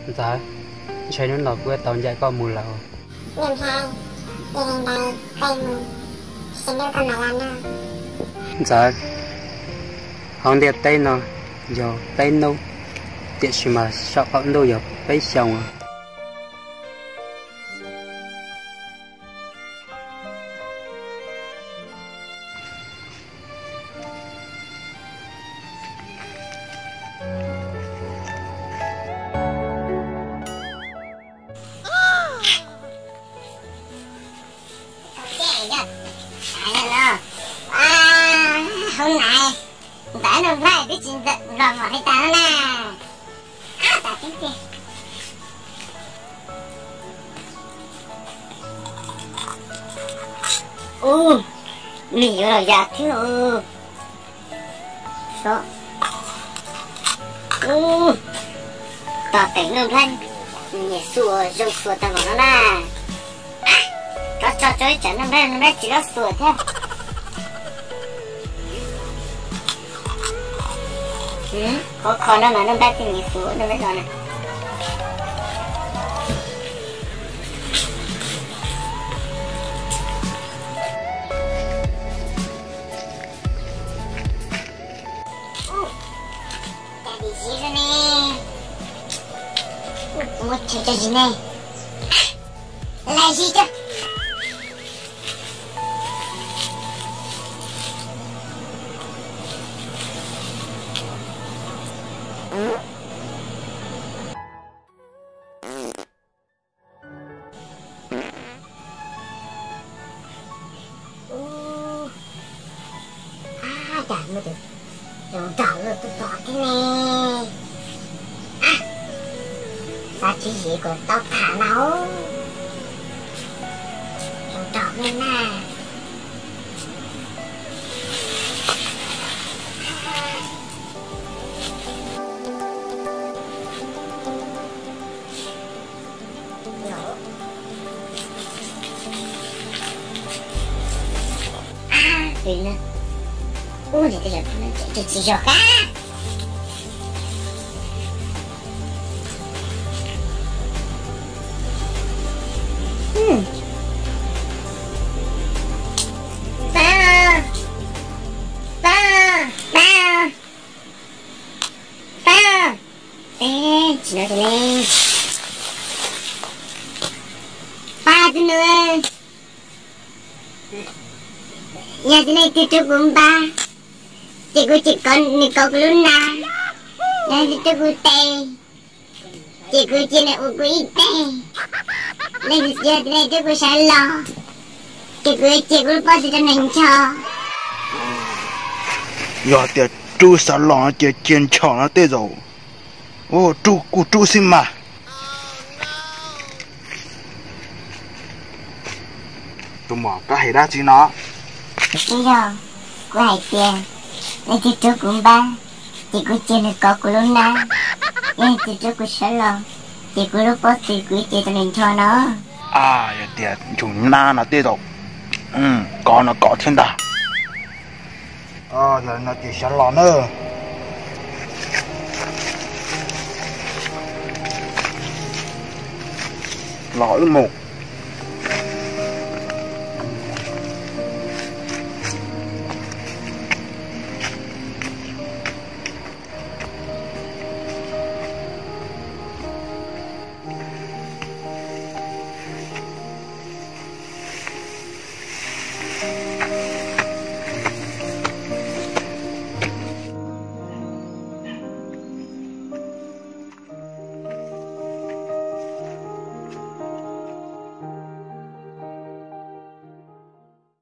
Ntxawm, ntshe hnub no kuv yuav tau ncaim koj mus lawm. Ntxawm, hauv ntiaj teb no yog peb hnub, tiam sis mas saum qaum ntuj yog peb xyoos. Hauv na, ntawm no nplaig twb tsis los mom li tas no na. Ab, tas tib tiag. Ub, nws yuav los yam thiab. Ub, tos teem Nuj Nplhaib nyiam xuas zoo xuas tag npaum no na. Rov tso rau ib tsam Nuj Nplhaib, Nuj Nplhaib tsis loj xuas thiab. Qhov kho no mas Nuj Nplhaib thiaj nyiam xuas, Nuj Nplhaib no na. Ua cas dim ziv zoo ne? Muab chaw tso zis ne. Lam zis tso. Ub, ab, cas muaj tus zoo nraug luaj tuaj tom thiab ne. Ab, xav tsis zis kuv tau tham no. Zoo nraug me na. Ub, tsis zog kab. Pab, pab, pab, pab. Tsis no tus ne. Pab, tus no. Yog tus ne twg rub kuv npab, ces kuv tsis kov, nws kov kuv lub nab. Yog tus ne rub kuv tes, ces kuv cia nws ua kuv ib teg. Yog tus ne rub kuv sawv los, ces kuv cia kuv lub pob tw rau nws ncho. Yog tias rub sawv los ces cia ncho no tej zaum. Rub kuj rub xwb mas. Tus muam, koj hais dab tsi no? Twb yog kuv hais tias leej twg rub kuv npab, ces kuv cia nws kov kuv lub nab. Yog leej twg rub kuv sawv los, ces kuv lub pob tw kuv cia rau nws ncho no. Yog tias nchus nab no tej zaum kov no kov thiab ntag. Yog li no ces sawv los nawb. Los wb mus.